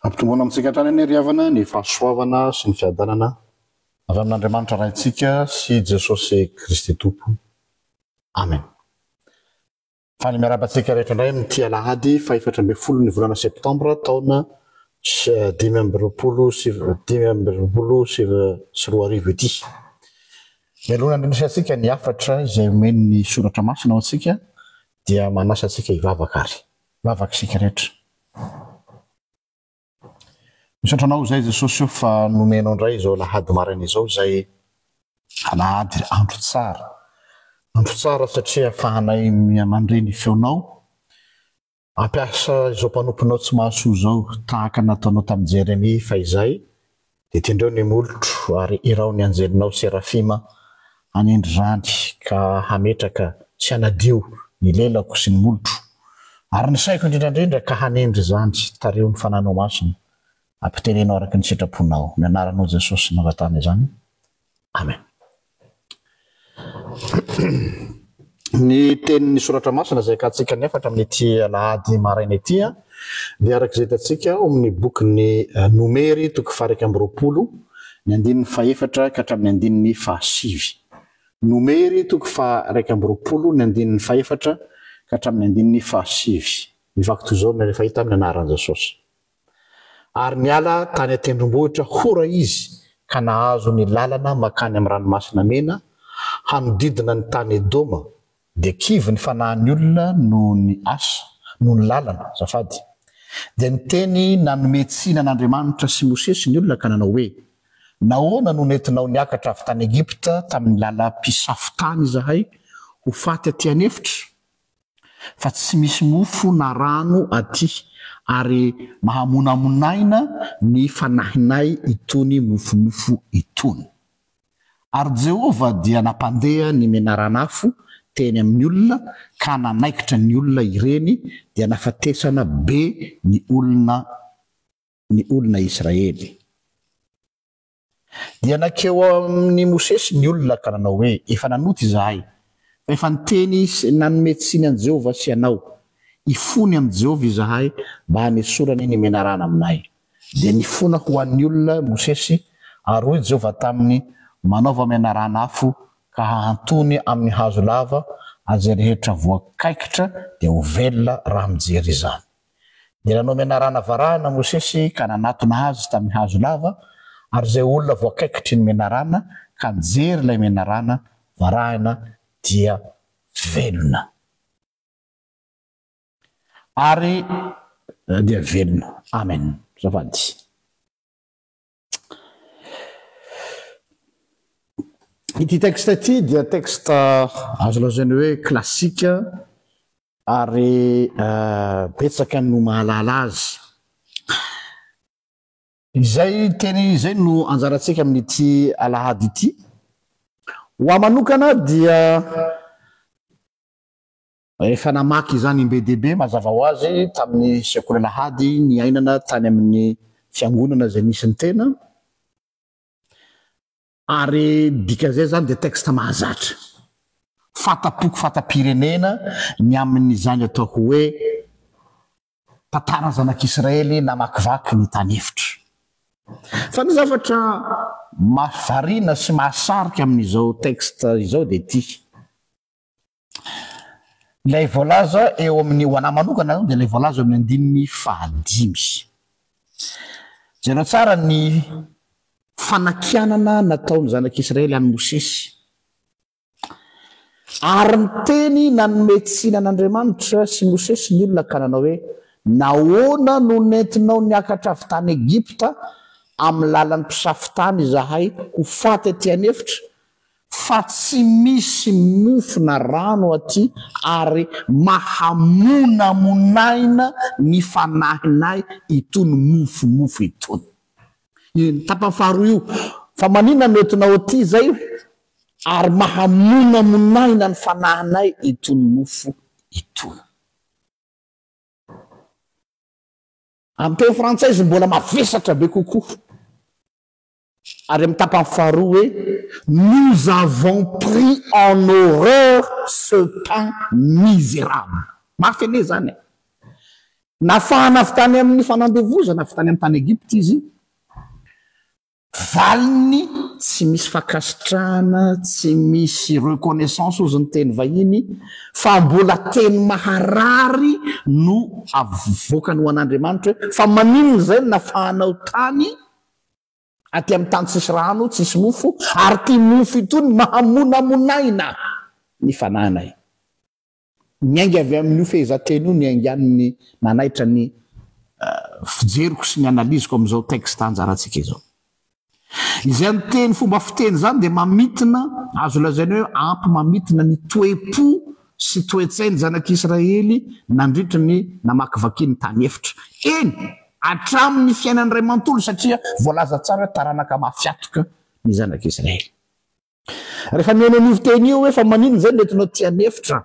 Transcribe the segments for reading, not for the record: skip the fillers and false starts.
Ampitomboina amintsika hatrany anie ry havana ny fahasoavana sy ny fiadanana avy amin'Andriamanitra Raintsika sy Jesosy Kristy Tompo. Amen. Faly miarahaba antsika rehetra indray amin'ity alahady fahefatra ambin'ny folo ny volana septambra taona 2025 ity. Mialoha ny handrenesantsika ny hafatra izay omen'ny soratra masina ho antsika dia manasa antsika hivavaka ary. Vavaka isika rehetra. Misaotra anao izay Jesosy o fa nomenao indray izao alahady maraina izao izay alahady andro tsara. Andro tsara satria afahanay mandre ny feonao. Ampiasa izao mpanomponao tsy mahasoa izao tahaka ny nataonao tamin'i Jeremia fahizay Dia tendreo ny molotro, ary iraho ny anjelinao Serafima hanendry izany ka hametraka sy hanadio ny lelako sy ny molotro, ary ny saiko indrindra indrindra ka hanendry izany, tariho ny Fanahinao Masina, ampiteneno araka ny sitraponao. Ny anaranao Jesosy no angatahana izany. Amen. Ny tenin'ny Soratra Masina izay akantsika ny hafatra amin'ity alahady maraina ity dia araka izay hitantsika ao amin'ny bokin'ny eh, Nomery toko faha-21 ny andininy fahefatra ka hatramin'ny andininy fahasivy. Nomery toko faha-21 ny andininy fahefatra ka hatramin'ny andininy fahasivy. Mivaky toy izao ny rehefa hita amin'ny anaran'i Jesosy. Ary niala tany an-tendrombohitra Hora izy ka nahazo ny lalana mankany amin'ny Ranomasina Mena, hanodidina ny tany Edoma, dia kivy ny fanahin'ny olona noho ny asa, noho ny lalana, azafady. Dia niteny nanome tsiny an'Andriamanitra sy Mosesy ny olona ka nanao hoe, Nahoana no nentinao niakatra avy tany Egypta tamin'ny lalam-pisafo tany izahay ho faty aty an'efitra? fa tsy misy mofo na rano aty, ary mahamonamonaina ny fanahinay itony mofomofo itony. Ary Jehovah dia nampandeha ny menaran'afo teny amin'ny olona, ka nanaikitra ny olona ireny, dia nafatesana be ny olona ny olona Israely. Dia nankeo amin'i Mosesy ny olona ka nanao hoe, Efa nanota izahay, fa efa niteny sy nanome tsiny an'i Jehovah sy anao. Hifony amin'i Jehovah izahay mba hanesorany ny menarana aminay. Dia nifona ho an'ny olona Mosesy, ary hoy Jehovah taminy, Manaova menarana afo ka hahantony amin'ny hazo lava, ary izay rehetra voakaikitra dia ho velona raha mijery izany. Dia nanao menarana varahina Mosesy ka nanatona azy tamin'ny hazo lava, ary izay olona voakaikitry ny menarana ka nijery ilay menarana varahina dia velona. Ary dia velona. Amen. Azafady. Ity texte ity dia texte azo lazaina hoe classique ary betsaka no mahalala azy. Izay teny izay no anjarantsika amin'ity alahady ity. Ho ahy manokana dia Efa namaky izany imbe dehibe mazava ho azy tamin'ny sekoly alahady niainana tany amin'ny fiangonana izay nisy ny tena, ary dikan'izay izany dia texte mahazatra, fanta-poko fanta-pirenena ny amin'izany ataoko hoe tantaran'ny zanak'Israely namakivaky ny tany efitra. Fa ny zavatra mahavariana sy mahasarika amin'izao texte izao dia ity. Ilay voalaza eo amin'ny, ho anà manokana dia ilay voalaza eo amin'ny andininy fahadimy. Jereo tsara ny fanakianana nataon'ny zanak'Israely an'i Mosesy. Ary niteny nanome tsiny an'Andriamanitra sy Mosesy ny olona ka nanao hoe, Nahoana no nentinao niakatra avy tany Egypta amin'ny lalan'ny mpisafo tany izahay ho faty aty an'efitra? Fa tsy misy mofo na rano aty ary mahamonamonaina ny fanahinay itony mofomofo itony. Io tapany faharoa io. Fa maninona no entinao aty izay ary mahamonamonaina ny fanahinay itony mofo itony. Amin'ny teny frantsay izy mbola mavesatra be kokoa. Ary amin'ny tapany faharoa hoe, Nous avons pris en horreur ce pain misérable. Mafy anie izany e! Nafahana avy tany amin'ny fanandevozana avy tany amin'ny tany Egypta izy. Valiny tsy misy fankasitrahana, tsy misy reconnaissance hozy ny teny vahiny, fa mbola teny maharary no avoakany ho an'Andriamanitra hoe fa maninona izay no nafahanao tany aty amin'ny tany tsisy rano, tsisy mofo, ary ity mofo itony mahamonamonaina ny fanahinay. Niainga avy amin'io fehezanteny io niaingan'ny nanaitra ny fijeriko sy ny analyse-ko amin'izao texte anjarantsika izao. Izany teny fomba fiteny izany dia mamintina, azo lazaina hoe ampy mamintina ny toe-po sy toe-tsain'ny zanak'Israely nandritra ny namakivakiany tany efitra. Eny, hatramin'ny fiainany iray manontolo satria voalaza tsara hoe taranaka mafy hatoka ny zanak'Israely. Rehefa mihaino an'io fiteny io hoe fa maninona izay no entinao aty an'efitra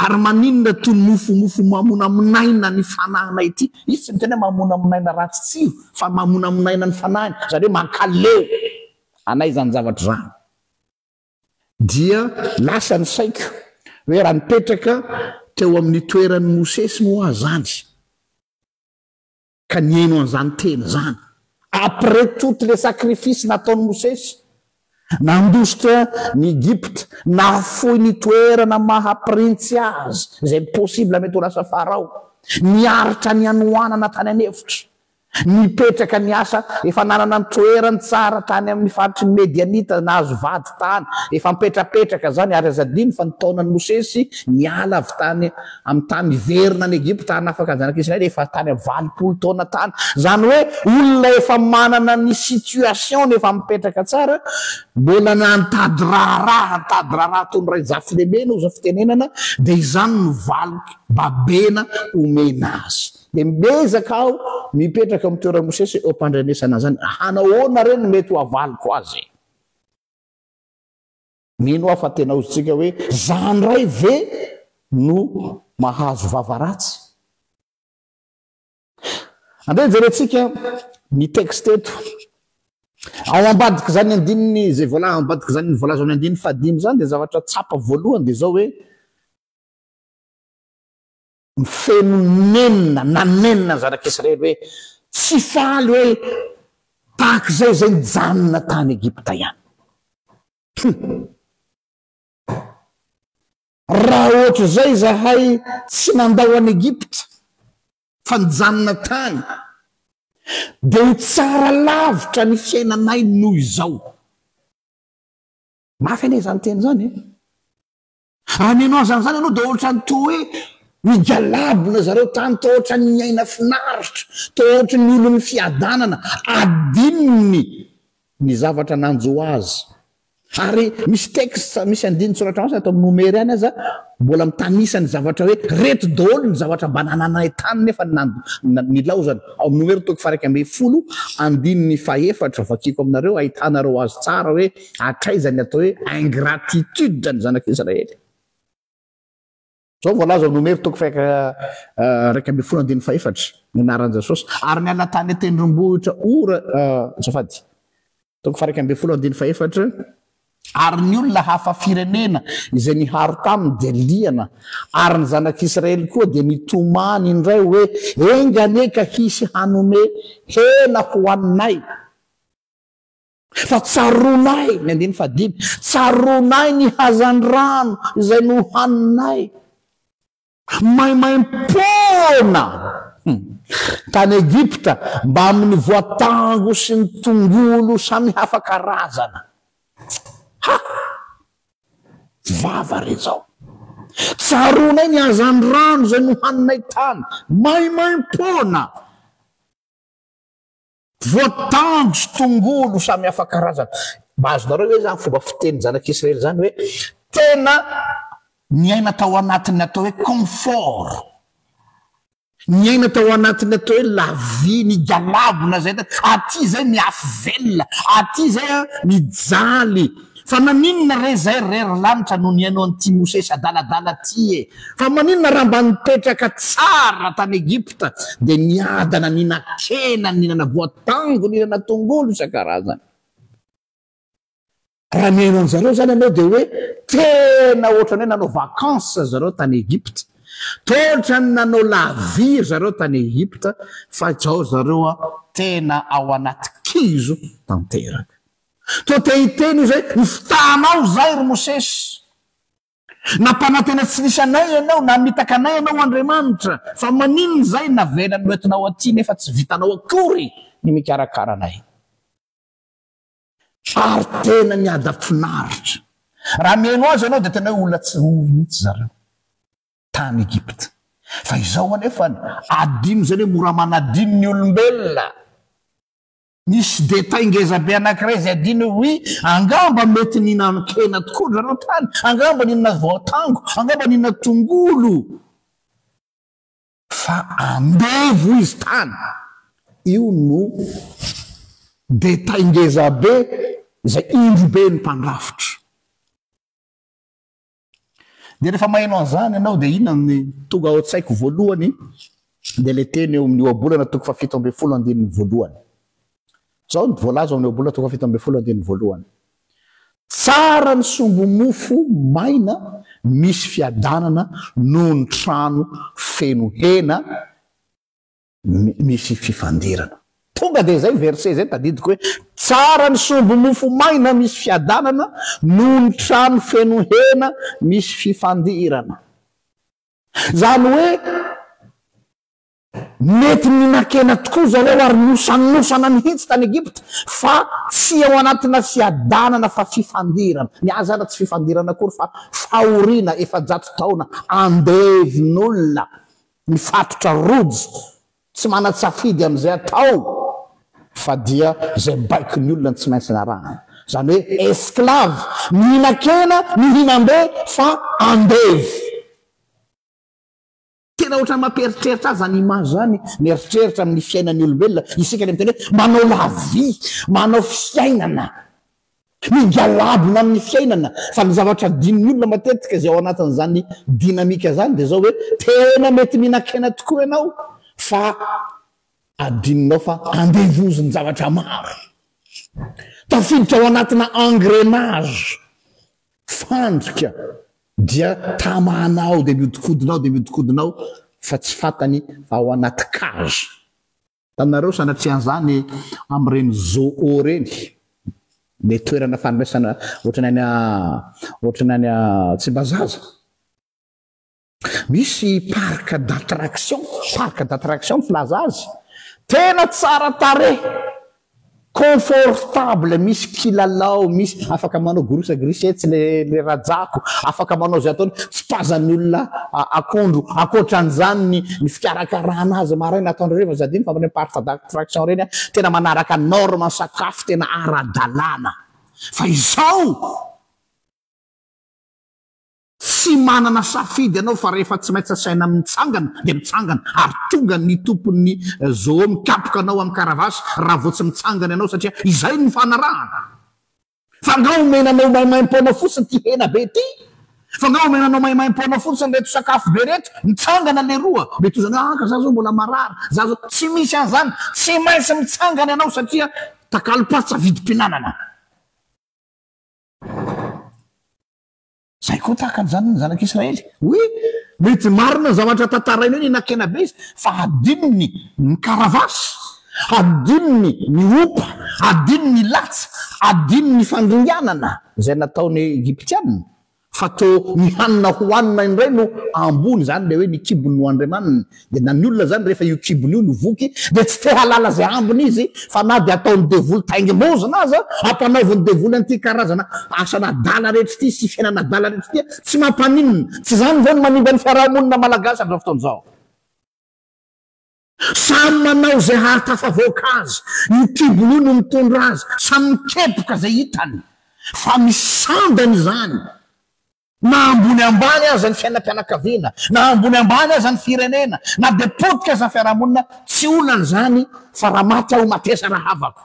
ary maninona toy ny mofomofo mamonamonaina ny fanahinay ity? Izy tsy miteny hoe mamonamonaina ratsy tsiro fa mamonamonaina ny fanahiny, izany hoe mankaleo anay izany zavatra izany. Dia lasa ny saiko hoe raha nipetraka teo amin'ny toeran'i Mosesy moa aho izany, ka nihaino an'izany teny izany, après toutes les sacrifices nataon'i Mosesy, nandositra ny Egypta, nahafoy ny toerana maha printsy azy, izay possible mety ho lasa Farao, niaritra ny hanoanana tany an'efitra, nipetraka niasa, efa nanana ny toerany tsara tany amin'ny faritry ny Medianita, nahazo vady tany, efa mipetrapetraka izany, ary aza adino fa ny taonan'i Mosesy niala avy tany amin'ny tany hiverina any Egypta hanafaka ny zanak'Israely efa tany amin'ny 80 taona tany. Izany hoe olona efa manana ny situation-ny efa mipetraka tsara, mbola nitady raharaha, nitady raharaha toy ny ray Zafilemena hozy ny fitenenana, dia izany no valy babena omena azy. Dia miezaka aho mipetraka amin'ny toeran'i Mosesy eo am-pandrenesana an'izany. Hanahoana re no mety ho avaliko azy? Mino aho fa tena hozintsika hoe za ndray ve no mahazo vava ratsy? Andeha jerentsika ny texte eto. Ao ambadik'izany andininy izay voala ambadik'izany voalaza amin'ny andininy fahadimy izany dia zavatra tsapa voalohany dia izao hoe feno nenina nanenina ny zanak'Israely hoe tsy faly hoe tahak'izay izay nijanona tany Egypta ihany. Hum. Raha ohatr'izay izahay tsy nandao an'i Egypta fa nijanona tany dia ho tsara lavitra ny fiainanay noho izao. Mafy anie izany teny izany e. Raha mihaino an'izany izany ianao dia ohatran'ny toa hoe nigalabona zareo tany, toa ohatran'ny niaina finaritra, toa ohatran'ny olon'ny fiadanana. Adinony ny zavatra nanjo azy. Ary misy texte, misy andinin-tsoratra masina ato amin'ny Nomery any aza mbola mitanisa ny zavatra hoe reto daholo ny zavatra mba nananay tany nefa nilaozana. Ao amin'ny Nomery toko faha-11 andininy fahefatra, vakiko aminareo ahitanareo azy tsara hoe Hatraiza ny atao hoe ingratitude ny zanak'Israely? Izao voalaza ao Nomery toko faha 11 andininy fahefatra, ny anaran'i Jesosy. Ary niala tany an-tendrombohitra Ora, azafady, toko faha 11 andininy fahefatra, ary ny olona hafa firenena izay niharo taminy dia liana, ary ny zanak'Israely koa dia nitomany indray hoe, Enga anie ka hisy hanome hena hohaninay! Fa tsaroanay, ny andininy fahadimy, tsaroanay ny hazandrano izay nohaninay maimaimpoana tany Egypta mbamin'ny voatango sy ny tongolo samihafa karazana. Ha! Vava re izao. Tsaroanay ny hazandrano izay nohaninay tany maimaimpoana. Voatango sy tongolo samy hafa karazana. Mba azonareo ve izany fomba fitenin'ny zanak'Israely izany hoe tena niaina tao anatin'ny atao hoe confort, niaina tao anatin'ny atao hoe la vie, nigalabona izay, aty izay miafy velona, aty izay mijaly. Fa naninona re zay re ry lanitra no nihaino an'ity Mosesy adaladala ty e? Fa maninona raha mba nipetraka tsara tany Egypta dia niadana nihinan-kena, nihinana voatango, nihinana tongolo isan-karazany? Raha mihaino an-jareo zany ianao dia hoe tena ohatran'ny hoe nanao vacances zareo tany Egypta. Toa ohatran'ny nanao la vie ry zareo tany Egypta fa izao ry zareo a tena ao anaty kizo tanteraka. Toa te hiteny izy hoe nifitahanao izay ry Mosesy. Nampanantena tsy nisy anay ianao, namitaka anay ianao Andriamanitra, fa maninona izay navelany noentinao aty nefa tsy vitanao akory ny mikarakara anay. Ary tena niadam-finaritra. Raha mihaino azy ianao dia tena hoe olona tsy ory mihitsy zareo tany Egypta. Fa izao anefa, adino izany hoe mora manadino ny olombelona. Nisy détail ngeza be anankiray izay adino hoe oui, angamba mety nihinan-kena tokoa ry zareo tany, angamba nihinana voatango, angamba nihinana tongolo, fa andevo izy tany. Io no détail ngeza be izay indro be ny mpandrafitra. Dia rehefa maheno an'izany ianao dia inona ny tonga ao an-tsaiko voalohany dia ilay teny eo amin'ny ohabolana toko fahafito ambin'ny folo andininy voalohany. Izao no voalaza ao amin'ny ohabolana toko fahafito ambin'ny folo andininy voalohany. Tsara ny sombi-mofo maina misy fiadanana noho ny trano feno hena misy fifandirana. Tonga dia izay verset izay tadidiko hoe tsara ny sombi-mofo maina misy fiadanana noho ny trano feno hena misy fifandirana. Izany hoe mety nihinan-kena tokoa zareo ary nosanosana mihitsy tany Egypta fa tsy ao anatina fiadanana fa fifandirana. Ny azy ara tsy fifandirana akory fa fahoriana 400 taona andevon'olona. Mifatotra rojo, tsy manan-tsafidy amin'izay atao fa dia izay baikon'ny olona no tsy maintsy narahana. Izany hoe esclave, mihinan-kena, mihinam-be fa andevo. Tena ohatran'ny mampieritreritra ahy izany image izany, mieritreritra amin'ny fiainan'ny olombelona, isika ilay miteny hoe manao la vie, manao fiainana. Migalabona amin'ny fiainana, fa ny zavatra adinon'ny olona matetika izay ao anatin'izany dynamique izany dia izao hoe tena mety mihinan-kena tokoa ianao fa adinonao fa andevozin-javatra maro. Tafiditra ao anatina engrenage, fandrika, dia tamana ao dia mihodinkodina ao dia mihodinkodina ao fa tsy fantany fa ao anaty cage. Hitanareo sanatria an'izany amin'ireny zoo ireny, ilay toerana fandraisana ohatran'ny any ohatran'ny any Tsimbazaza. Misy parc d'attraction, parc d'attraction ny filaza azy. Tena tsara tarehy. Confortable, misy kilalao, misy afaka manao grosse grisette le le rajako, afaka manao izay ataony, tsipazan'ny olona akondro, ankoatran'izany ny ny fikarakarana azy maraina ataondry reo fa adino fa amin'ireny parc d'attraction ireny tena manaraka norme ny sakafo tena ara-dalàna fa izao Tsy manana safidy ianao fa rehefa tsy maintsy asaina mitsangana dia mitsangana ary tonga ny tompon'ny zoo mikapoka anao amin'ny karavasy raha vao tsy mitsangana ianao satria izay no nifanarahana. Fa angaha omena anao maimaimpoana fotsiny ity hena be ity? Fa angaha omena anao maimaimpoana fotsiny ireto sakafo be ireto? Mitsangana leroa! Mety ho izany hoe ah ka za zao mbola marary, za zao. Tsy misy an'izany! Tsy maintsy mitsangana ianao satria takalom-patsa vidim-pihinanana. Zay koa tahaka an'izany ny zanak'Israely. Oui, mety marina ny zavatra tantaraina eo, nihinan-kena be izy, fa hadinony ny karavasy, hadinony ny ompa, hadinony ny latsa, hadinony ny fandringanana izay nataon'ny Egyptiana. Fa toa ny hanina hohanina indray no ambony, izany ilay hoe ny kibony no andriamaniny. Dia na ny olona izany rehefa io kibony io no voky dia tsy te halala izay ambiny izy fa na dia ataon'ny devoly taingim-bozona aza, ampanaovin'ny devoly an'ity karazana asan'adala rehetra ity sy fiainan'adala rehetra ity, tsy mampaninona. Tsy izany ve no manimba ny fiaraha-monina malagasy amin'izao fotoana izao? Samy manao izay hahatafavoaka azy, io kibony io no mitondra azy, samy mikepoka izay hitany fa misy sandany izany. Na ambony ambany aza ny fiainam-pianakaviana, na ambony ambany aza ny firenena, na dia potika aza ny fiarahamonina, tsy olana izany fa raha maty aho matesa rahavako.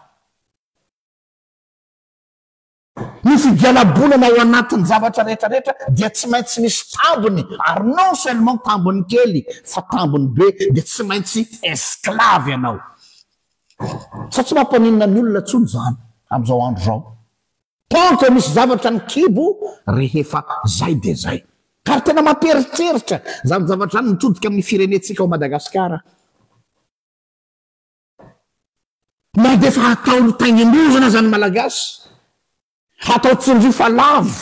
Ny figialabolana ao anatin'ny zavatra rehetra rehetra dia tsy maintsy misy tambiny ary non seulement tambiny kely fa tambiny be dia tsy maintsy esclave ianao. Sa tsy mampaninona ny olona intsony izany amin'izao andro izao. Tant que misy zavatra ny kibo rehefa zay dia zay. Ary tena mampieritreritra izany zavatra izany mitodika amin'ny firenentsika ao Madagasikara. Na dia efa atao taingin-dozana aza ny Malagasy, hatao tsindrio fa lavo,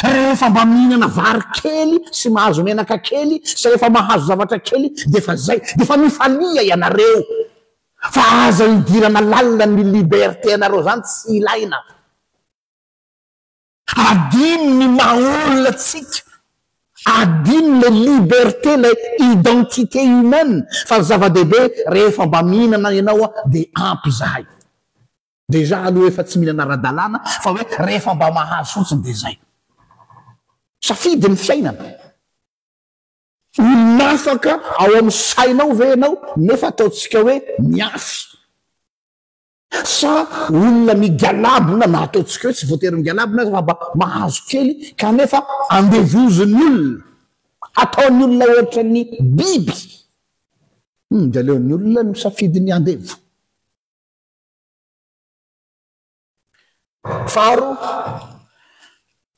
rehefa mba mihinana vary kely sy mahazo menaka kely sy rehefa mahazo zavatra kely dia efa zay, dia efa mifalia ianareo fa aza idirana lalina ny liberté anareo zany tsy ilaina. Adino ny maha olona antsika, adino ilay liberté, ilay identité humaine fa ny zava-dehibe rehefa mba mihinana ianao dia ampy izahay. Déjà aloha efa tsy mihinana ara-dalàna fa hoe rehefa mba mahazo fotsiny dia izay. Safidy ny fiainana. Olona afaka ao amin'ny sainao ve ianao nefa ataontsika hoe miafy? Sa olona migalabona na ataontsika hoe tsy voatery migalabona aza fa mba mahazo kely kanefa andevozin'ny olona, ataon'ny olona ohatran'ny biby. Hum, dia aleon'ny olona misafidy ny andevo. Faharoa,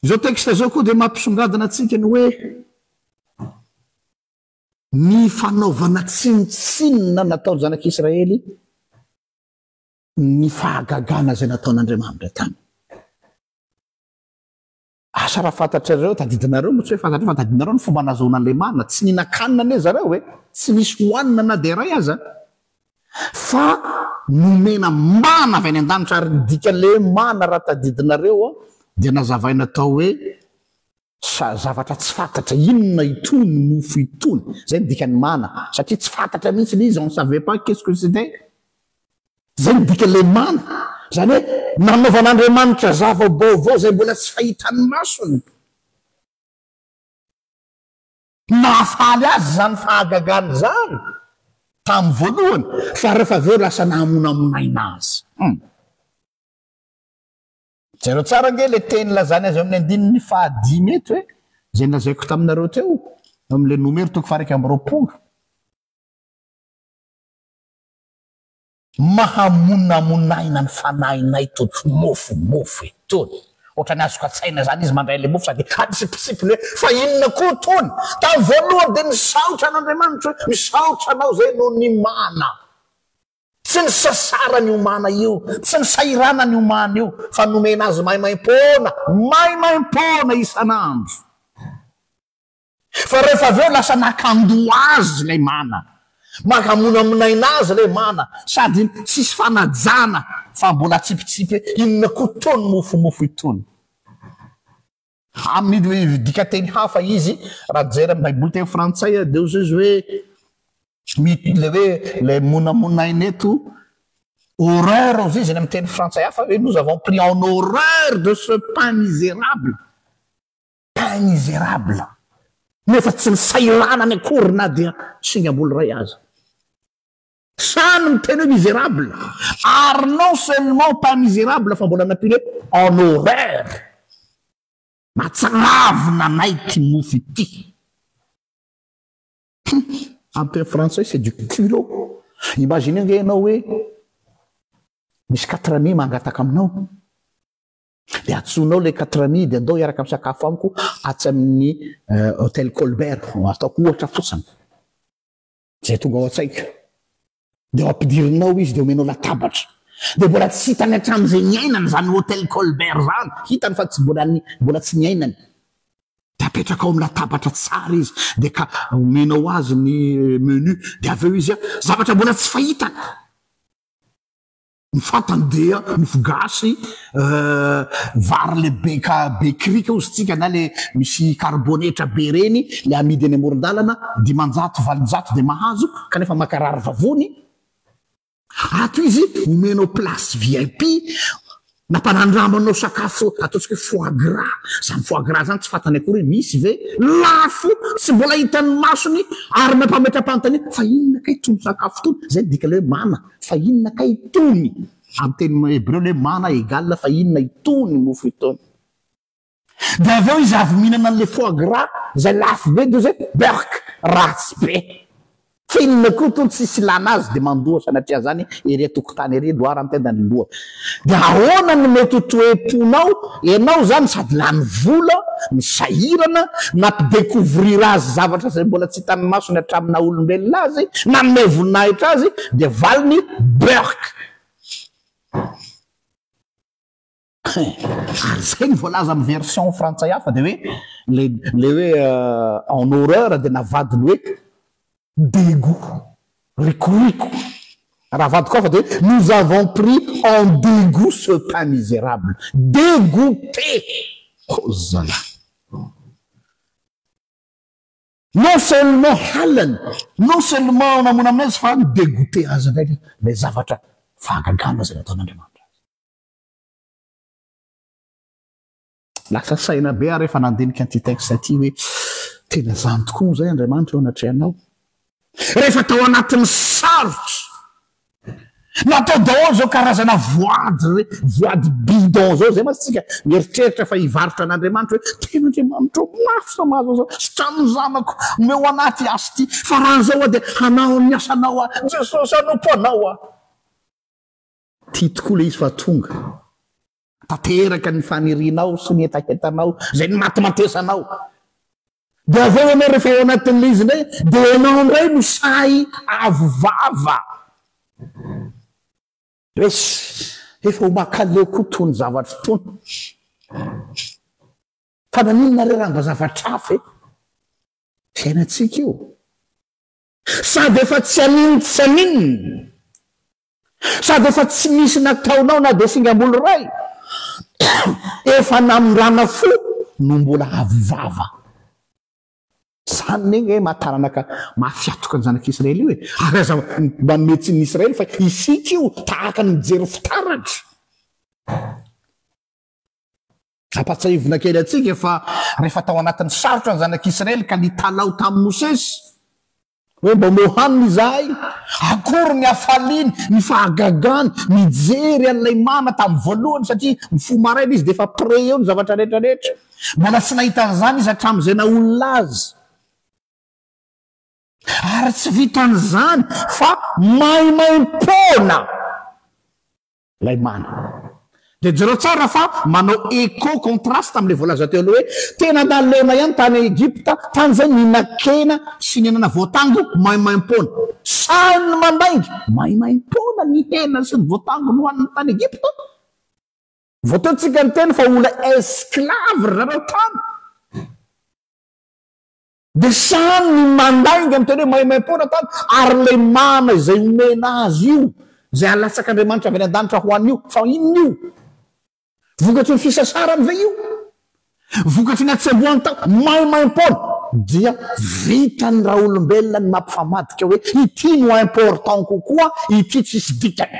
izao texte izao koa dia mampisongadina antsika ny hoe ny fanaovana tsinontsinona nataon'ny zanak'Israely ny fahagagana izay nataon'Andriamanitra taminy. Asa raha fantatrareo, tadidinareo moa tsy hoe fantatrareo fa tadidinareo ny fomba nazahoana an'ilay mana. Tsy nihinan-kanina anie zareo e! Tsy nisy hohanina na dia iray aza. Fa nomena mana avy any an-danitra ary ny dikan'ilay hoe mana raha tadidinareo dia nazavaina tao hoe sa zavatra tsy fantatra inona itony mofo itony. Izay ny dikan'ny mana satria tsy fantatra mihitsy ilay izy, on ne savait pas qu'est-ce que c'était. Izay no dikan'ilay mana. Izany hoe nanaovan'Andriamanitra zava-baovao izay mbola tsy fahitan'ny masony. Nahafaly azy izany fahagagana izany tamin'ny voalohany, fa rehefa avy eo lasa nahamonamonaina azy. Hum. Jereo tsara ange ilay teny lazany azy eo amin'ny andininy fahadimy eto e, izay nolazaiko taminareo teo, eo amin'ilay Nomery toko faha-21. Mahamonamonaina ny fanahinay tony mofo mofo e tony ohatrany azoko atsaina zany izy mandray le mofo sady atsipitsipiny hoe fa inona koa tony tamin'ny voalohany dia nisaotra an'Andriamanitra hoe misaotra anao zay noho ny mana tsy nisasarany io mana io tsy nisahiranany io mana io fa nomena azy maimaimpoana maimaimpoana isan'andro Fa rehefa avy eo lasa nakandoha azy ilay mana. Mankamonamonaina azy ilay mana sady tsisy fanajana fa mbola atsipitsipy hoe inona koa itony mofomofo itony. Amin'ny dikanteny hafa izy raha jery amin'ny baiboly teny frantsay dia hozy izy hoe ilay hoe ilay monamonaina eto horreur hozy izy any amin'ny teny frantsay hafa hoe nous avons pris en horreur de ce pain misérable. Pain misérable nefa tsy nisahiranany akory na dia singam-bolo iray aza. Sahy ny miteny hoe misérable ary non seulement pain misérable fa mbola nampiany hoe en horreur. Mahatsiravina anay ity mofo ity. Hum, amin'ny teny frantsay c'est du culot. Imaginez ange ianao hoe misy quatre amis mangataka aminao. Dia antsoinao ilay quatre amis dia andao hiaraka misakafo amiko atsy amin'ny Hotel Colbert, ataoko ohatra fotsiny. Izay tonga ao an-tsaiko. Dia ampidirinao izy dia omenao latabatra. Dia mbola tsy hitany hatramin'izay niainany izany Hotel Colbert izany. Hitany fa tsy mbola mbola tsy niainany. Dia apetrakao amin'ny latabatra tsara izy. Dia ka omenao azy ny menu. Dia avy eo izy zavatra mbola tsy fahitany. Ny fantany dia mofo gasy, vary le be ka be krika hozy tsika na le misy karibonetra be reny le amidy eny amoron-dalana, 500 800 dia mahazo kanefa mankarary vavony. Ato izy omenao place VIP, nampanandramanao sakafo ataontsika hoe foie gras, zany foie gras zany tsy fantany akory hoe misy ve, lafo tsy mbola hitan'ny masony ary mampametra-panontaniana fa inona kay itony sakafo itony, zay ny dikan'ilay hoe mana. Fa inona kay itony? Amin'ny teny hebreo le hoe mana égale fa inona itony mofo itony? Dia avy eo izy avy mihinana an'ilay foie gras izay lafo be dia zay beurk ratsy be. Fa inona koa tony tsisy ilana azy dia mandoa sanatria an'izany ery an-tokotany ery loha raha mitenda ny loha. Dia ahoana no mety ho toe-ponao, ianao izany sady lany vola, nisahirana, nampi-decouvrir azy zavatra izay mbola tsy hitan'ny masony hatramin'ny naha olombelona azy, nanome voninahitra azy, dia valiny beurk. Hein! Ary izay no voalaza amin'ny version frantsay hafa dia hoe le le hoe en horreur dia navadiny hoe dégout, rikoriko. Raha avadiko hafa dia hoe nous avons pris en dégout ce pain misérable. Dégoûté! Oh zalahy! Non seulement halany, non seulement namono aminazy fa ni-dégoûté azy indray ilay zavatra fahagagana izay nataon'Andriamanitra azy. Lasa saina be aho rehefa nandinika an'ity texte ity hoe tena izany tokoa moa izay Andriamanitra eo anatrehanao. Rehefa tao anatin'ny sarotra, natao daholo izao karazana voady re, voady bidon izao, izay mantsy tsika mieritreritra fa hivarotra an'Andriamanitra hoe tena Andriamanitra ô, mafy izao mahazo an'izao, sitrano ny zanako, omeo an'ahy ity asa ity, fa raha an'izao aho dia hanao ny asanao aho, Jesosy hanompo anao aho. Tia tokoa ilay izy fa tonga. Tanteraka ny fanirianao sy ny hetahetanao, izay nimatimatesanao. Dia avy eo ianao rehefa ao anatin'ilay izy indray, dia ianao indray no sahy avo vava. Hoe efa ho makaleo koa itony zavatra itony. Fa naninona re raha mba zavatra hafa e? Fiainantsika io. Sady efa tsy anin-tsy aninona. Sady efa tsy nisy nataonao na dia singam-bolo iray, efa namindrana fo no mbola avo vava. Izany anie maha taranaka mahafiatoka ny zanak'Israely io e! Ary aza manome tsiny ny Israely fa isika io tahaka ny mijery fitaratra. Ampahatsiahivina kely antsika fa rehefa tao anatin'ny sarotra ny zanak'Israely ka nitalaho tamin'i Mosesy, Hoe mba omeo hanina izahay. Akory ny hafaliany, ny fahagagany, mijery an'ilay mana tamin'ny voalohany satria mifoha maraina izy dia efa prêt eo ny zavatra rehetra rehetra. Mbola tsy nahita an'izany izy hatramin'izay naha olona azy. Ary tsy vitan'izany fa maimaim-poana. Ilay mana. Dia jereo tsara fa manao echo contraste amin'ilay voalaza teo aloha hoe tena naleona ihany tany Egypta, tany izay nihinan-kena sy nihinana voatango maimaim-poana. Sahy ny mandainga, maimaim-poana ny hena sy ny voatango nohaniny tany Egypta. Vao teo tsika niteny fa olona esclave ry zareo tany. Dia samy ny mandainga miteny hoe maimaimpoana tany ary ilay mana izay omena azy io, izay alatsak'Andriamanitra avy any an-danitra ho an'io, fa inona io? Vokatry ny fisasarany ve io? Vokatry ny hatsembohany tao? Maimaimpoana! Dia vitan'ny raolombelona ny mampifamadika hoe ity no important kokoa, ity tsisy dikany.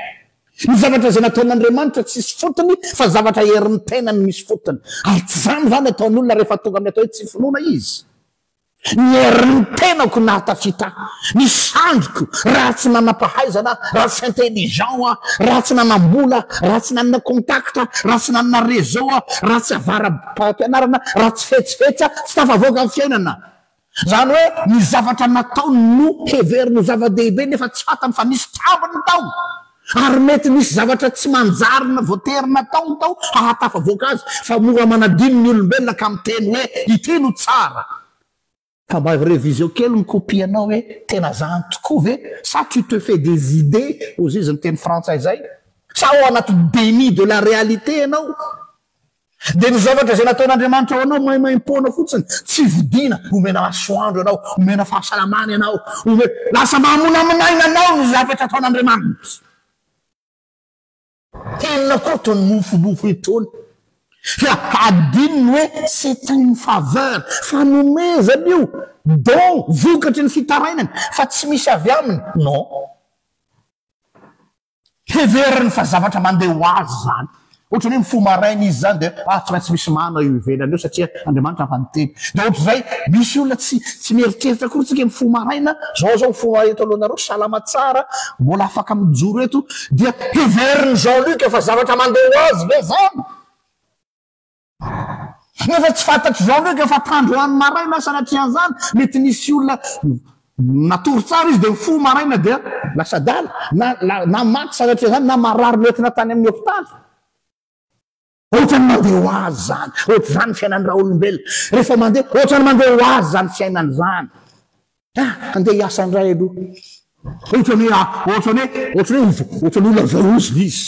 Ny zavatra izay nataon'Andriamanitra tsisy fotony fa zavatra herin'ny tenany misy fotony. Ary tsy izany va ny ataon'ny olona rehefa tonga amin'ny atao hoe tsy finoana izy? Ny herin'ny tenako nahatafita ahy, ny sandriko, raha tsy nanam-pahaizana aho, raha tsy intelligent aho, raha tsy nanam-bola aho, raha tsy nanana contact aho, raha tsy nanana réseau aho, raha tsy avara-pampianarana, raha tsy fetsifetsy aho, tsy tafavoaka amin'ny fiainana. Izany hoe ny zavatra nataony no heveriny ho zava-dehibe nefa tsy fantany fa nisy tambiny tao ary mety nisy zavatra tsy manjary voatery nataony tao hahatafavoaka azy fa mora manadino ny olombelona ka miteny hoe ity no tsara. Fa mba reviseo kely ny copie anao hoe tena zany tokoa ve sa tu te fais des idées hozy izy niteny frantsay zay? Sa ao anaty déni de la réalité ianao? Dia ny zavatra izay nataon'Andriamanitra ho anao maimaimpoana fotsiny, tsy vidiana, omena masoandro ianao, omena fahasalamana ianao, ome, lasa mahamonamonaina anao ny zavatra ataon'Andriamanitra. Inona koa itony nofinofy itony? Fa hadinony hoe c'est une faveur, fanomezana io, don, vokatry ny fitarainany, fa tsy misy avy aminy, non. Heveriny fa zavatra mandeha ho azy izany. Ohatran'ny hoe mifoha maraina izy izany dia ah tsy maintsy misy mana eo ivelany eo satria Andriamanitra efa niteny. Dia ohatr'izay, misy olona tsy tsy mieritreritra akory tsika mifoha maraina, zao zao mifoha eto alohanareo, salama tsara, mbola afaka mijoro eto, dia heverin'i Jean Luc fa zavatra mandeha ho azy ve izany? Nefa tsy fantatr'i Jean Luc fa tandroany maraina sanatrian'izany, mety nisy olona. Natory tsara izy dia mifoha maraina dia lasa adala, na na maty sanatria izany na marary noentina tany amin'ny hopitaly. Ohatran'ny mandeha ho azy izany, ohatr'izany ny fiainan'ny raolombelona. Rehefa mandeha, ohatran'ny mandeha ho azy izany fiainana izany. Ah, andeha hiasa indray aloha. Ohatran'ny hoe, ah, ohatran'ny hoe, ohatran'ny hoe, ohatran'ny olona voaozona izy.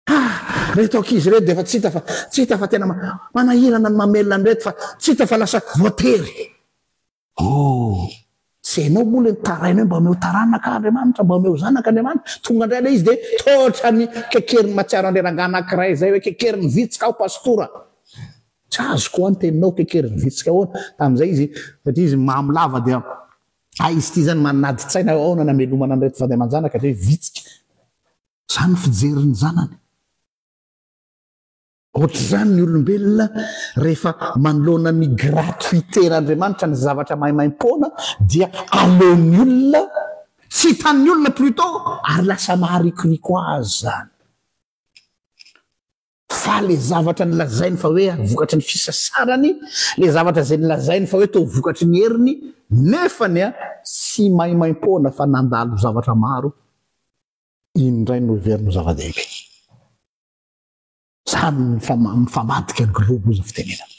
Ah, reto ankizy ireto dia efa tsy hita fa, tsy hita fa tena manahirana ny mamelona an'ireto fa tsy hita fa lasa voatery. Oh! Tsy hainao moa ilay nitaraina hoe mba omeo taranaka Andriamanitra, mba omeo zanaka Andriamanitra. Tonga indray ilay izy dia toa ny kekerin'ny mahatsiaro an'ilay rangahy anankiray izay hoe kekerin'ny vitsika aho pastora. Tsy azoko hoa ny teninao kekerin'ny vitsika ahoana. Tamin'izay izy, satria izy mamo lava dia hay izy ity izany manadin-tsaina ahoana namelomana an'ireto vady aman-janaka dia hoe vitsika. Izany ny fijerin'ny zanany. Ohatr'izany ny olombelona rehefa manoloana ny gratuité-n'Andriamanitra ny zavatra maimaimpoana dia aleon'ny olona, tsy hitan'ny olona plutôt, ary lasa maharikoriko azy izany. Fa le zavatra nolazainy fa hoe vokatry ny fisasarany, le zavatra izay nolazainy fa hoe toa vokatry ny heriny, nefany tsy maimaimpoana fa nandalo zavatra maro, iny indray no heveriny ho zava-dehibe. Zany mifamadika ny globo hozy ny fitenenana.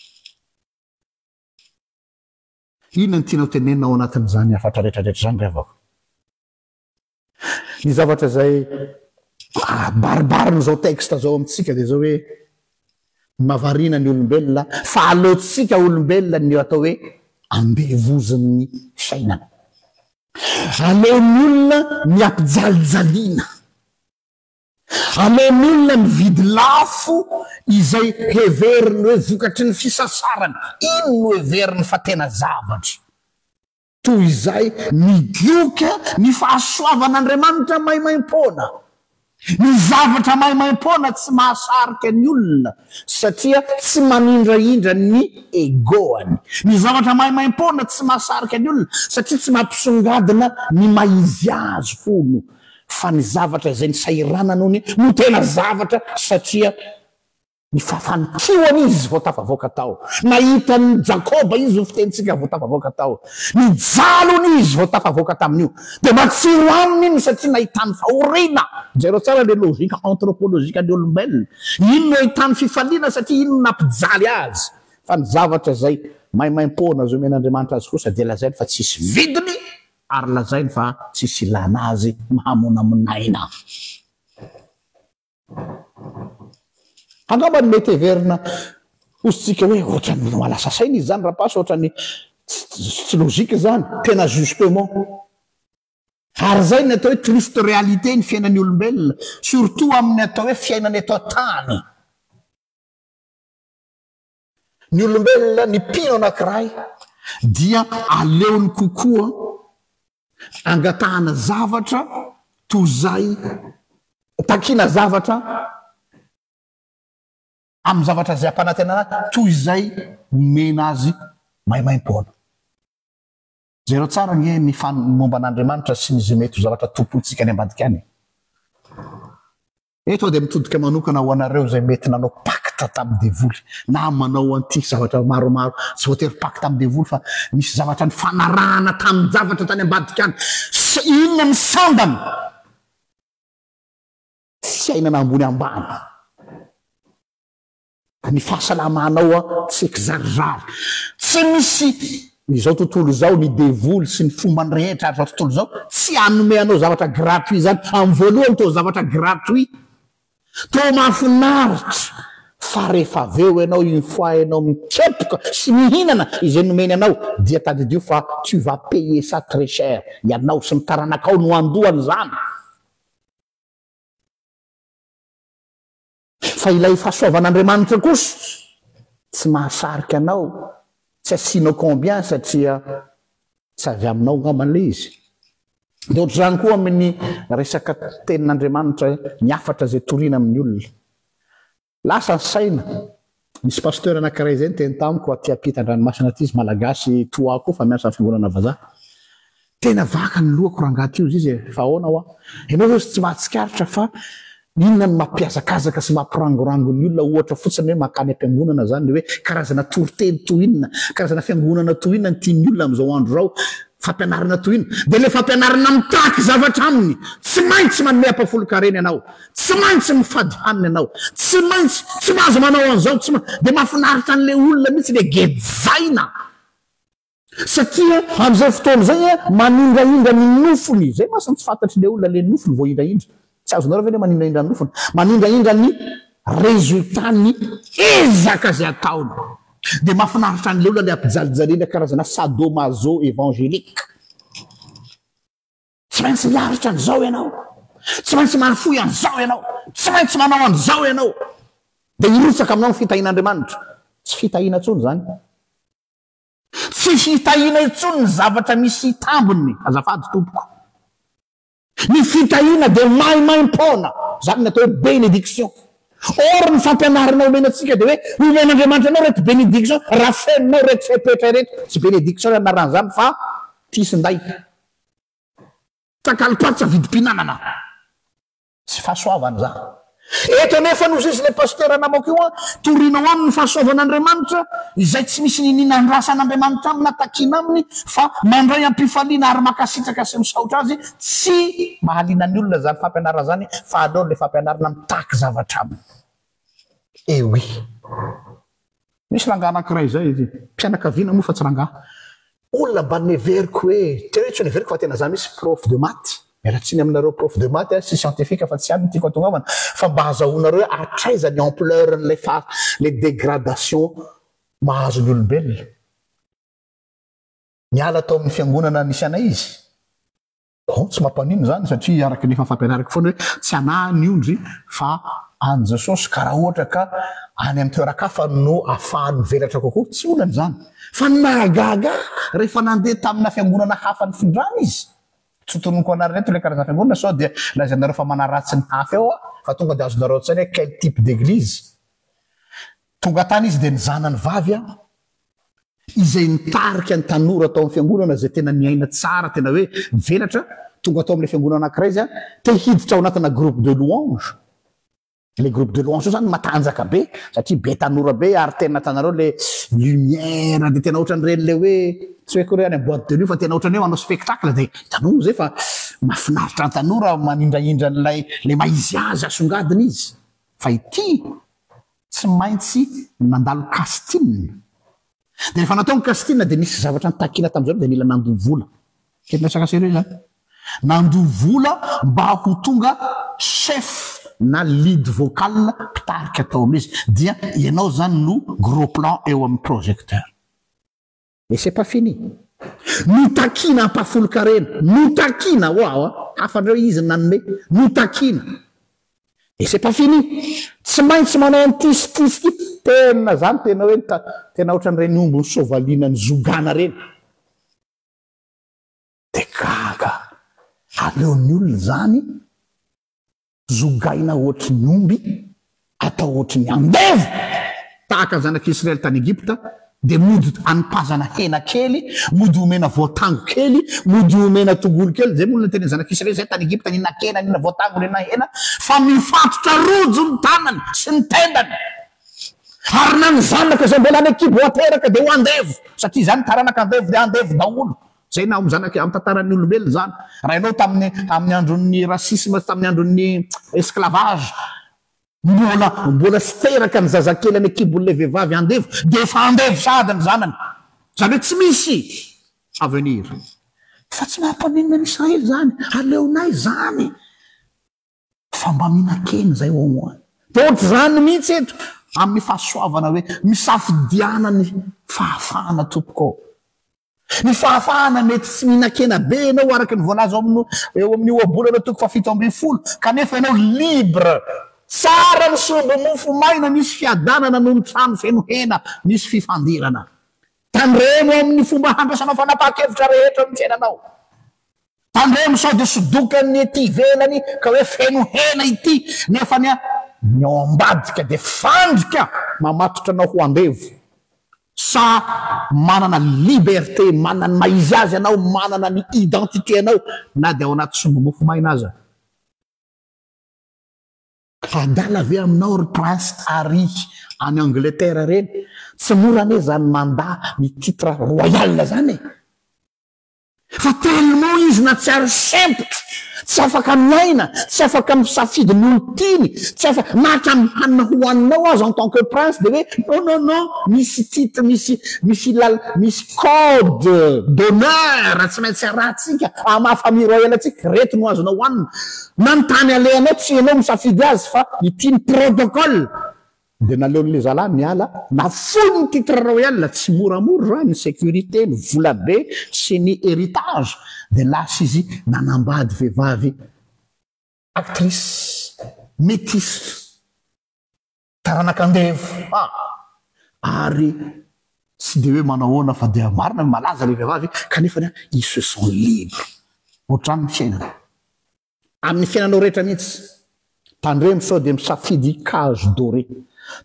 Inona no tianao tenenina ao anatin'izany hafatra rehetra rehetra izany ry havako? Ny zavatra izay abaribarin'izao texte izao amintsika dia izao hoe mahavariana ny olombelona fa aleontsika olombelona ny atao hoe andevozin'ny fiainana. Aleon'ny olona ny ampijalijaliana. Aleon'ny olona mividy lafo izay heveriny hoe vokatry ny fisasarany. Iny no heveriny fa tena zavatra. Toy izay migoka ny fahasoavan'Andriamanitra maimaimpoana. Ny zavatra maimaimpoana tsy mahasarika ny olona satria tsy manindrahindra ny ego-ny. Ny zavatra maimaimpoana tsy mahasarika ny olona satria tsy mampisongadina ny maha izy azy hono. Fa ny zavatra izay nisahiranany hono no tena zavatra satria ny fahafahan-kihony izy vao tafavoaka tao. Nahita an'i Jakoba izy ho fitenintsika vao tafavoaka tao. Nijaly hono izy vao tafavoaka tamin'io. Dia matsiro aminy iny satria nahitany fahoriana. Jereo tsara ilay logique anthropologique an'ny olombelona. Iny no ahitany fifaliana satria iny no nampijaly azy. Fa ny zavatra izay maimaimpoana izay omen'Andriamanitra azy kosa dia lazainy fa tsisy vidiny ary lazainy fa tsisy ilana azy mahamonamonaina. Angamba ny mety heverina hosintsika hoe ohatran'ny mahalasa saina izy izany rapasy, ohatran'ny tsy logique izany, tena justement. Ary izay ny atao hoe triste réalité ny fiainan'ny olombelona, surtout amin'ny atao hoe fiainana eto an-tany. Ny olombelona, ny mpino anankiray dia aleony kokoa angatahana zavatra toy izay takiana zavatra amin'ny zavatra izay ampanantenana azy toy izay omena azy maimaimpoana. Jereo tsara ange ny fan momba an'Andriamanitra sy ny izay mety ho zavatra tompointsika any ambadika any e. Eto aho dia mitodika manokana ho anareo izay mety nanao pacte tamin'ny devoly na manao an'ity zavatra maromaro, tsy voatery pacte amin'ny devoly fa misy zavatra nifanarahana tamin-javatra tany ambadika any. Inona ny sandany? Fiainana ambony ambany. Ny fahasalamanao a tsy kizarizary. Tsy misy izao tontolo izao, ny devoly sy ny fombany rehetra ary izao tontolo izao tsy hanome anao zavatra gratuit izany. Amin'ny voalohany toa zavatra gratuit, toa mahafinaritra fa rehefa avy eo ianao une fois ianao mikepoka sy mihinana izay nomeny anao dia tadidio fa tu vas payer ça très cher, ianao sy ny taranakao no handoa an'izany. Fa ilay fahasoavan'Andriamanitra kosa tsy mahasarika anao, tsy asianao combien satria tsy avy aminao angamba ilay izy. Dia ohatr'izany koa amin'ny resaka tenin'Andriamanitra, ny hafatra izay toriana amin'ny olona. Lasa ny saina. Nisy pasteur anankiray izay niteny tamiko aty ampitan-dranomasina aty izy, malagasy toa ahy koa fa miasa amin'ny fiangonana vazaha. Tena vaka ny lohako rangahy ty ozy izy e, fa ahoana hoa? Ianao ve tsy mahatsikaritra fa inona no mampihazakazaka sy mampirangorango ny olona ohatra fotsiny hoe mankany am-piangonana zany le hoe karazana toriteny toy inona, karazana fiangonana toy inona no tian'ny olona amin'izao andro izao? Fampianarana toy inona? Dia ilay fampianarana mitaky zavatra aminy. Tsy maintsy manome ampahafolon-karena ianao. Tsy maintsy mifady hanina ianao. Tsy maintsy, tsy mahazo manao an'izao, tsy ma-. Dia mahafinaritra an'ilay olona mihitsy ilay gejaina. Satria amin'izay fotoana izay manindrahindra ny nofony. Izay mantsy no tsy fantatr'ilay olona, ilay nofony voahindrahindra. Tsy azonareo ve ny hoe manindrahindra ny nofony? Manindrahindra ny résultat ny ezaka izay ataony. Dia mahafinaritra an'ilay olona ilay ampijalijaliana karazana sadomaso évangélique. Tsy maintsy miaritra an'izao ianao. Tsy maintsy mahafoy an'izao ianao. Tsy maintsy manao an'izao ianao. Dia hirotsaka aminao ny fitahian'Andriamanitra. Tsy fitahiana intsony izany. Tsy fitahiana intsony ny zavatra misy tambiny. Azafady tompoko. Ny fitahiana dia maimaimpoana, izany ny atao hoe bénédiction. Or ny fampianarana omena antsika dia hoe omen'Andriamanitra anao ireto bénédiction raha fenonao ireto fepetra ireto. Tsy bénédiction ny anaran'izany fa tisinday. Takalom-patsa vidim-pihinanana. Tsy fahasoavana izany. Eto anefa no zizy ilay pasitera namako io an, torianao aminy ny fahasoavan'Andriamanitra, izay tsy misy niniana andrasan'Andriamanitra aminy na takiana aminy fa mandray am-pifaliana ary mankasitraka sy misaotra azy, tsy mahaliana ny olona izany fampianarana izany fa aleony ilay fampianarana mitaky zavatra aminy. Eh oui. Misy rangahy anankiray izay, mpianakaviana moa fa tsy rangahy. Olona mba neveriko hoe, tena hoe tsy neveriko fa tena za mihitsy prof de maths, miala tsiny aminareo prof de maths sy scientifique fa tsy any no tiako hatongavana, fa mba azahoanareo hoe hatraiza ny ampleur n'ilay fa le dégradation mahazo ny olombelona. Niala tao amin'ny fiangonana nisy anay izy. Bon, tsy mampaninona izany satria araka ny efa fampianariko foana hoe tsy anah ny ondry fa an'i Jesosy ka raha ohatra ka any amin'ny toeran-kafa no ahafahany mivelatra kokoa, tsy olana izany. Fa ny nahagaga ahy rehefa nandeha tamina fiangonana hafa nifindrana izy, tsy tononiko anarana eto ilay karazana fiangonana sao dia lazainareo fa manaratsy ny hafa eo aho, fa tonga dia azonareo an-tsaina hoe quel type d'église. Tonga tany izy dia ny zanany vavy an, izay nitarika ny tanora tao amin'ny fiangonana izay tena niaina tsara, tena hoe nivelatra, tonga tao amin'ilay fiangonana anankiray izy, te hiditra ao anatina groupe de louange. Ilay groupe de louange io zany matanjaka be satria be tanora be ary tena hitanareo le lumière dia tena ohatran'ireny le hoe tsy hoe akory hoe any boîte de nuit fa tena ohatran'ny hoe manao spectacle dia hitanao moa izay fa mahafinaritra ny tanora manindrahindra an'ilay le maha izy azy asongadina izy fa ity Tsy maintsy nandalo casting. Dia rehefa natao ny casting dia nisy zavatra nitakiana tamin'izareo dia nila nandoa vola. Tena resaka sérieux izany. Nandoa vola mba ho tonga chef na lead vocal mpitarika tao amin'izy. Dia ianao izany no gros plan eo amin'ny projecteur. Et c'est pas fini. Notakiana ampahafolon-karena. Notakiana ho'aho a! Hafa indray hoe izy no nanome. Notakiana. Et c'est pas fini. Tsy maintsy manao an'ity sy ity sy ity. Tena zany tena hoe tena ohatran'ireny omby nisoavaliana nizogana ireny. Dia gaga. Aleon'ny olona izany. Zogaina ohatry ny omby, atao ohatry ny andevo, tahaka ny zanak'Israely tany Egypta, dia mody anipazana hena kely, mody omena voatango kely, mody omena tongolo kely, izay moa no nitenen'ny zanak'Israely izay tany Egypta, nihinan-kena, nihinana voatango, nihinana hena, fa mifatotra rojo ny tanany sy ny tendany. Ary na ny zanaka izay mbola any an-kibo ateraka dia ho andevo, satria izany taranaka andevo dia andevo daholo. Zay na amin'ny zanak'i, amin'ny tantaran'ny olombelona izany. Raha ianao tamin'ny, amin'ny andron'ny racisme sy tamin'ny andron'ny esclavage, mbola, mbola tsy teraka ny zazakely any an-kibon'ilay vehivavy andevo, dia efa andevo sahady ny zanany. Izany hoe tsy misy avenir. Fa tsy mampaninona an'i Israely izany. Aleonay izany. Fa mba mihinan-kena izay au moins. Dia ohatr'izany mihitsy eto amin'ny fahasoavana hoe misafidiana ny fahafahana tompoko ô. Ny fahafahana mety tsy mihinan-kena be ianao araka ny voalaza ao amin'ny eo amin'ny ohabolana toko faha-17 kanefa ianao libre. Tsara ny sombi-mofo maina misy fiadanana noho ny trano feno hena misy fifandirana. Tandremo amin'ny fomba handraisanao fanapahan-kevitra rehetra amin'ny fiainanao. Tandremo sao dia sodokan'ny ety ivelany ka hoe feno hena ity nefa ny ny ao ambadika dia fandrika mamatotra anao ho andevo. Sa manana liberté, manana ny maha izy azy anao, manana ny identité anao na dia ao anaty sombi-mofo maina aza. Adala ve aminao ry Prince Harry any Angleterre reny? Tsy mora anie zany mandat ny titre royal zany e! Fa tellement izy natsiaro sempotra, tsy afaka miaina, tsy afaka misafidy ny olon-tiany, tsy afaka, na hatramin'ny hanina hohaninao aza en tant que prince dia hoe non non non, misy titre, misy misy lal, misy code d'honneur tsy maintsy arahantsika amin'ny maha famille royale antsika, ireto no azonao hohanina. Na ny tany alehanao tsy ianao misafidy azy fa ity ny protocole. Dia naleon'ilay zalahy niala, nafoiny ny titre royal, tsy moramora izany, ny sécurité, ny vola be sy ny héritage, dia lasa izy nanambady vehivavy actrice, métisse, taranak'andevo, ah! ary tsy dia hoe manao ahoana fa dia marina hoe malaza ilay vehivavy, kanefa il se sent libre, ohatr'izany ny fiainana. Amin'ny fiainanao rehetra mihitsy. Tandremo sao dia misafidy cage dorée.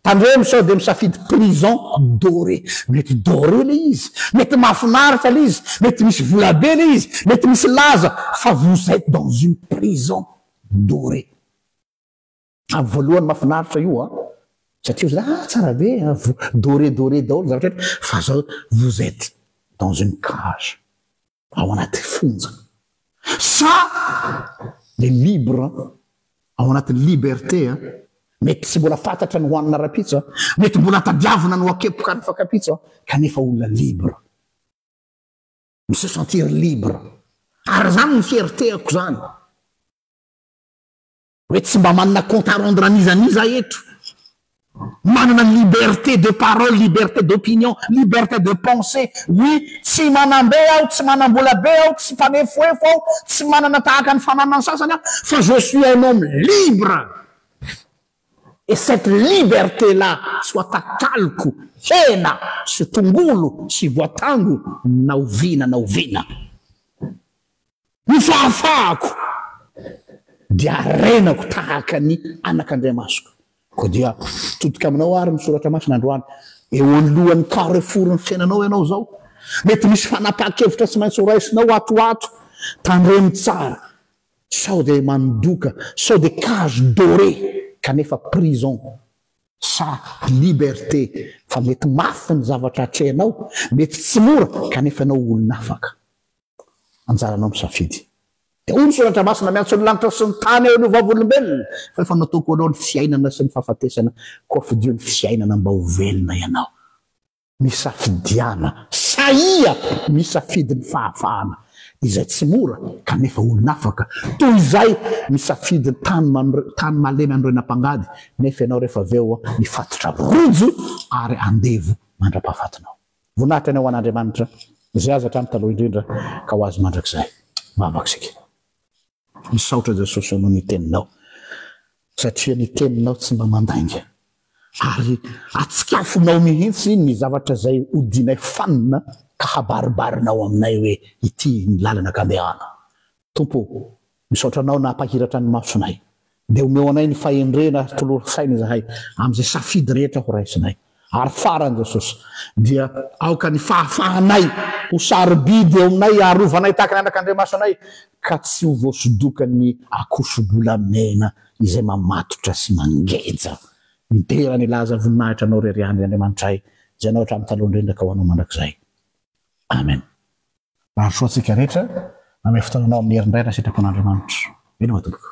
Tandremo sao dia misafidy prison dorée. Mety dorée ilay izy, mety mahafinaritra ilay izy, mety misy vola be ilay izy, mety misy laza, fa vous êtes dans une prison dorée. Amin'ny voalohany mahafinaritra io an, satria ozy ah tsara be an, doré doré daholo ny zavatra rehetra, fa zao vous êtes dans une cage. ao anaty fonja sa le libre ao anatin'ny liberté a, mety tsy mbola fantatra ny hohanina rapitso a, mety mbola tadiavina ny ho akepoka ny fakapitso a, kanefa olona libre, mi se sentir libre, ary zany ny fierté-ako zany. Hoe tsy mba manana compte à rendre an'iza n'iza aho eto. Manana liberté de parole, liberté d'opinion, liberté de penser. Oui, tsy manam-be aho, tsy manam-bola be aho, tsy mpanefoefo aho, tsy manana tahaka ny fananan'ny sasany aho, fa je suis un homme libre. Et cette liberté là tsy ho atakaloko hena sy tongolo sy voatango na oviana na oviana. Ny fahafahako dia harenako tahaka ny anakandriamasoko. Koa dia mitodika aminao àry ny Soratra Masina androany. Eo anoloan'ny carrefour-n'ny fiainanao ianao izao. Mety misy fanapahan-kevitra tsy maintsy horaisinao ato ho ato. Tandremo tsara sao dia mandoka, sao dia cage dorée kanefa prison sa liberté fa mety mafy ny zavatra atrehinao, mety tsy mora kanefa ianao olona afaka. Anjaranao misafidy. Dia hoy ny Soratra Masina, Miantso ny lanitra sy ny tany aho eny ho vavolombelona, fa efa nataoko ho anao ny fiainana sy ny fahafatesana, koa fidio ny fiainana mba ho velona ianao. Misafidiana, sahia misafidy ny fahafahana, izay tsy mora kanefa olon'afaka, toy izay misafidy ny tany tany malemy anorenam-pangady, nefa ianao rehefa avy eo mifatotra rojo ary andevo mandra-pahafatinao. Voninahitra anie ho an'Andriamanitra, izay azy hatrany taloha indrindra ka ho azy mandrakizay. Mivavaka isika. Misaotra Jesosy noho ny teninao, satria ny teninao tsy mba mandainga, ary atsikafonao mihitsy ny zavatra izay odianay fanina ka habaribarinao aminay hoe ity ny lalana kandehana. Tompo o, misaotra Anao nampahiratra ny masonay. Dia omeo anay ny fahendrena ary tolory saina izahay amin'izay safidy rehetra ho raisinay. Ary farany Jesosy, dia aoka ny fahafahanay ho sarobidy eo aminay hiarovanay tahaka ny anakandriamasonay ka tsy ho voasodokan'ny akoso-bolamena izay mamatotra sy mangeja. Midera ny laza voninahitra Anao irery ihany ry Andriamanitray, izay Anao hatramin'ny taloha indrindra ka ho Anao mandrakizay. Amen. Mirary soa antsika rehetra, mamehy fotoana anao amin'ny herin'ny Ray raha sitrapon'Andriamanitra. Veloma tompoko.